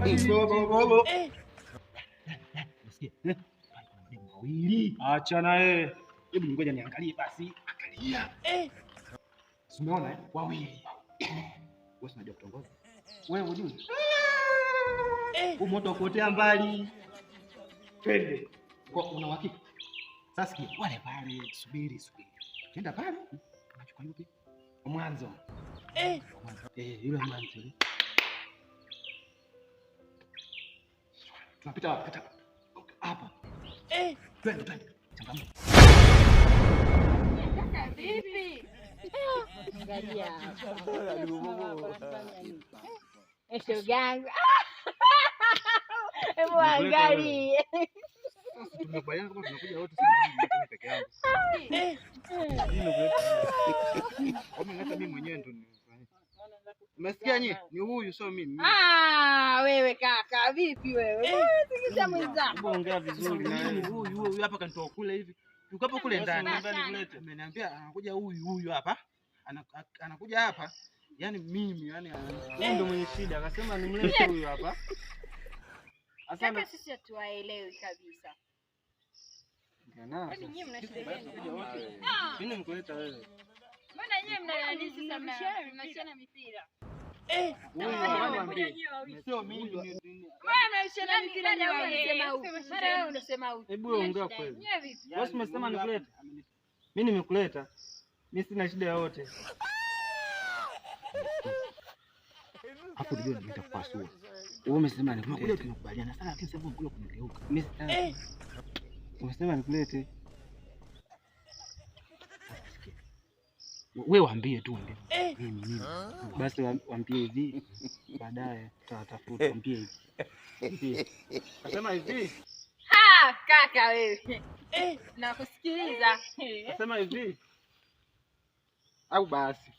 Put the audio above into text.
Go. Nasikia. Wawili. Acha na yeye. Hebu ngoja niangalie basi. Angalia. Si umeona eh? Wawili. Wewe unajua kutongoza? Wewe hujui? Huu moto kuotea mbali. Twende. Kwa una uhakika? Sasa sikia, wale pale, subiri subiri. Nenda pale. Unachukua yupi? Mwanzo. Yule mwanzo yule. Tunapita wapi? Kata. Hapa. Twende twende. Changamka. Kaka vipi? Angalia. Shogangu. Hebu angalie. Tumekubaliana kama tunakuja wote, sisi mimi peke yangu. Kama hata mimi mwenyewe ndo nimefanya. Umesikia nyie? Ni huyu sio mimi. Ah, wewe kaka vipi wewe? Sikiliza mwenzako. Ongea vizuri na Mimi huyu huyu hapa kanitoa kule hivi. Yuko hapo kule ndani. Ameniambia anakuja huyu huyu hapa. Anakuja hapa. Yaani mimi yani Huyu ndo mwenye shida, akasema nimlete huyu hapa. Kaka sisi hatuwaelewi kabisa. Kwani nyinyi mna shida gani? Mimi nimkuleta wewe. Mbona nyinyi mna nani sasa mnashana mipira? Sio mimi. Mbona mnashana mipira na wewe unasema huyu? Mara wewe unasema huyu. Hebu wewe ongea kweli. Nyinyi vipi? Wewe umesema nikulete. Mimi nimekuleta. Mimi sina shida yoyote. Hapo ndio nitakupasua. Wewe umesema nikulete. Tumekubaliana sana lakini sasa umekuja kunigeuka. Mimi sitaki. Umesema nikulete. Wewe waambie tu waambie. Mimi. Basi waambie hivi. Baadaye tutatafuta waambie hivi. Nasema hivi. Ah, kaka wewe. Nakusikiliza. Nasema hivi. Au basi.